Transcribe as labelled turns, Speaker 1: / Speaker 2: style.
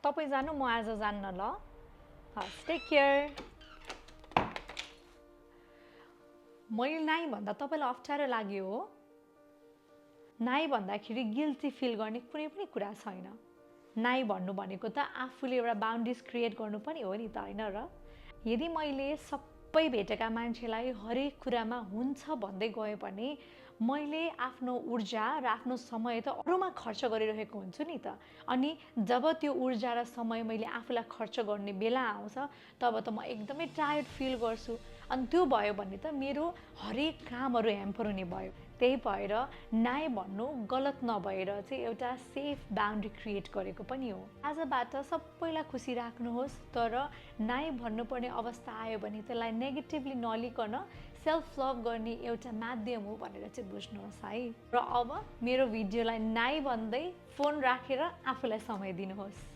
Speaker 1: तपाईँ जानु म आज जान्न ल हस् टेक केयर मैले नाइ भन्दा तपाईँलाई अप्ठ्यारो लाग्यो हो नाइ भन्दाखेरि गिल्टी फिल गर्ने कुनै पनि कुरा छैन नाइ भन्नु भनेको त आफूले एउटा बाउन्ड्रिज क्रिएट गर्नु पनि हो नि त होइन र यदि मैले सबै भेटेका मान्छेलाई हरेक कुरामा हुन्छ भन्दै गएँ भने मैले आफ्नो ऊर्जा र आफ्नो समय त अरूमा खर्च गरिरहेको हुन्छु नि त अनि जब त्यो ऊर्जा र समय मैले आफूलाई खर्च गर्ने बेला आउँछ तब त म एकदमै टायर्ड फिल गर्छु अनि त्यो भयो भने त मेरो हरेक कामहरू ह्याम्पर हुने भयो त्यही भएर नाइ भन्नु गलत नभएर चाहिँ एउटा सेफ बाउन्ड्री क्रिएट गरेको पनि हो आजबाट सबैलाई खुसी राख्नुहोस् तर नाइ भन्नुपर्ने अवस्था आयो भने त्यसलाई नेगेटिभली नलिकन सेल्फ लभ गर्ने एउटा माध्यम हो भनेर चाहिँ बुझ्नुहोस् है र अब मेरो भिडियोलाई नाइ भन्दै फोन राखेर आफूलाई समय दिनुहोस्